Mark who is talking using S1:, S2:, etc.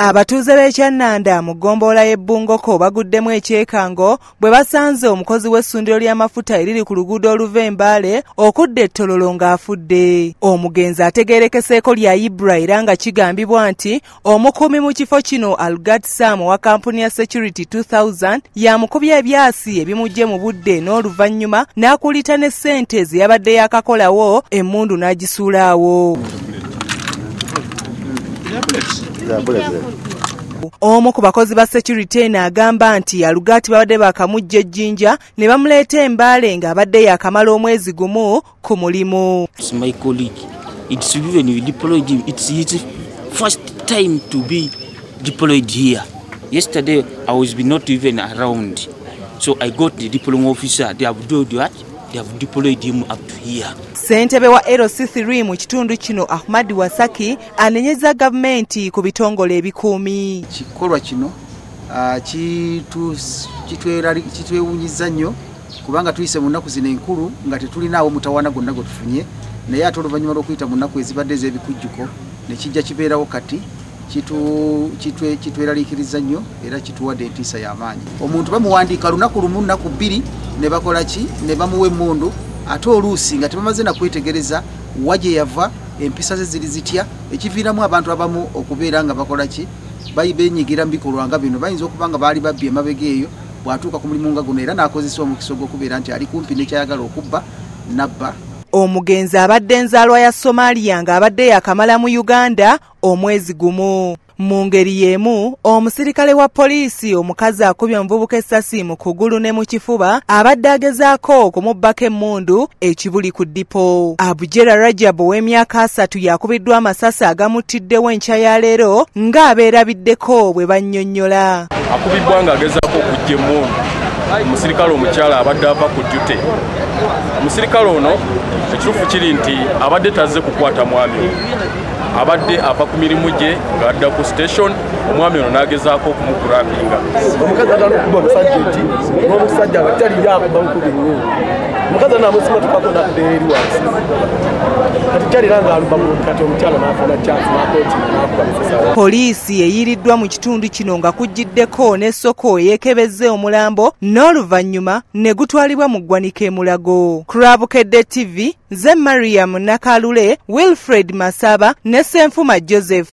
S1: Abatuuze b'e Kyannanda mu ggombolola y'e Bungokho baguddemu ekyekango bwe basanze omukozi w'essundiro ly'amafuta eriri ku luguudo oluva e Mbale okudda e Tororo ng'afudde. Omugenzi ategeerekeseeko lya Ibra era nga kigambibwa nti omukuumi mu kifo kino Algat Sam owa kampuni ya Security 2000 y'amukubye ebyasi ebimuggye mu budde n'oluvannyuma n'akuulita ne ssente ze yabadde yaakakolawo emmundu n'agisuula awo. Omu ku bakozi ba security eno agamba nti Alugati babadde baakamujja ejjinja ne bamuleeta e Mbale ng'abadde yaakamala omwezi gumu ku mulimu.
S2: It's my colleague. It's even we deployed him. It's his first time to be deployed here. Yesterday I was not even around. So I got the deploying officer. They have done what? They have deployed him up to here.
S1: Ssentebe wa LC3 mu kitundu kino Ahmad Wasaki anenyeza gavumenti ku bitongole ebikuumi.
S3: Kikolwa kino kitwewuunyizza nnyo kubanga tuyise mu nnaku zino enkulu nga tetulinaawo mutawaana gwonna gwe tufunye, naye ate oluvannyuma lw'okuyita mu nnaku ezibadde ez'ebikujjuko ne kijja kibeerawo kati kitweraliikiriza nnyo era kituwadde entiisa y'amaanyi. Omuntu bamuwandiika lunaku lumu, nnaku bbiri ne bakola ki, ne bamuwa emmundu, ate oluusi nga tebamaze na kwetegereza wa gye yava, empisa ze ziri zitya, ekiviiramu abantu abamu okubeera nga bakola ki, beenyigira mu bikolwa nga bino. Bayinza okuba nga baali babbi emabega eyo, bw'atuuka ku mulimu nga guno era n'akozesa omukisa ogw'okubeera nti ali kumpi n'ekyayagala okubba n'abba.
S1: Omugenzi abadde nzaalwa ya Somalia ng'abadde yakamala mu Uganda omwezi gumu. Mu ngeri y'emu, omusirikale wa poliisi omukazi akubye omuvubuka essasi mu kugulu ne mu kifuba abadde agezaako okumubbako emmundu ekibuli ku ddipo. Abujera Rajab ow'emyaka 3 yakubiddwa amasasi agamuttiddewo enkya ya leero ng'abeerabiddeko bwe bannyonnyola.
S4: Akubibbwa ng'agezaako okuggya emmundu omusirikale omukyala abadde ava ku duty. Omusirikale ono ekituufu kiri nti abadde tazze kukwata mwami ono, abadde ava ku mirimu gye ng'adda ku station, omwami ono n'agezaako okumukurapinga.
S5: Omukazi atandika okukuba omusajja eti, n'omusajja nga taliyo akuba mukubi nnyo. Omukazi anaamusimatukako n'adda eri wansi. Kati kyalira ng'alumba muntu, kati omukyala n'afuna chance n'akooti n'akuba musasa.
S1: Poliisi eyiiriddwa mu kitundu kino nga kujjiddeko n'essoko eyeekebezze omulambo n'oluvannyuma ne gutwalibwa mu ggwanika e Mulago. Kurabukedde TV, nze Mariam Nakalule, Wilfred Masaba ne Ssenfuma Joseph.